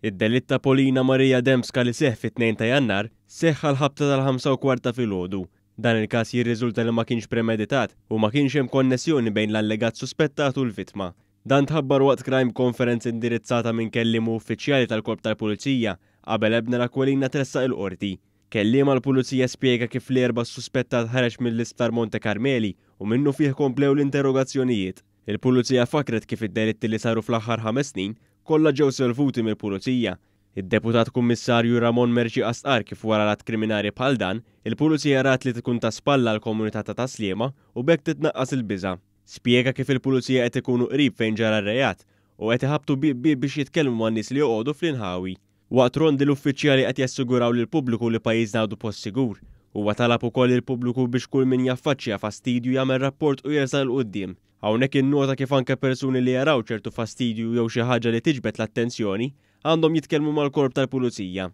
Id-delitt ta' Polina Maria Dembska li seħħ fit-2 ta' Jannar seħħ għall-ħabta tal-5:15 ta' filgħodu. Dan il-każ jirriżulta li ma kienx premeditat u ma kienx hemm konnessjoni bejn l-allegat suspettat u l-vittma. Dan tħabbar waqt crime conference indirizzata minn kelliem u uffiċjali tal-Korp tal-Pulizija qabel Ebner Aquilina tressaq il-Qorti. Kelliem għall-Pulizija spjega kif l-Erbgħa s-suspettat ħareġ mill-Isptar Monte Carmeli u minnufih komplew l-interrogazzjonijiet. Il-Pulizija fakkret kif id-delitti li saru fl-aħħar ħames snin kollha ġew solvuti mill-Pulizija. Id-Deputat Kummissarju Ramon Mercieca stqarr kif wara l-att kriminali bħal dan, il-Pulizija rat li tkun ta' spalla għall-komunità ta' Tas-Sliema u b'hekk titnaqqas il-biża'. Spjega kif il-Pulizija qed ikunu qrib fejn ġara r-reat u qed iħabbtu bieb bieb biex jitkellmu man-nies li joqogħdu fl-inħawi. Waqt rondi l-uffiċjali qed jassiguraw lill-pubbliku li pajjiżna għadu post sigur. Huwa talab ukoll lill-pubbliku biex kull min jaffaċċja fastidju jagħmel rapport u jersaq 'il quddiem. Hawnhekk innota kif anke persuni li jaraw ċertu fastidju jew xi ħaġa li tiġbed l-attenzjoni għandhom jitkellmu mal-Korp tal-Pulizija.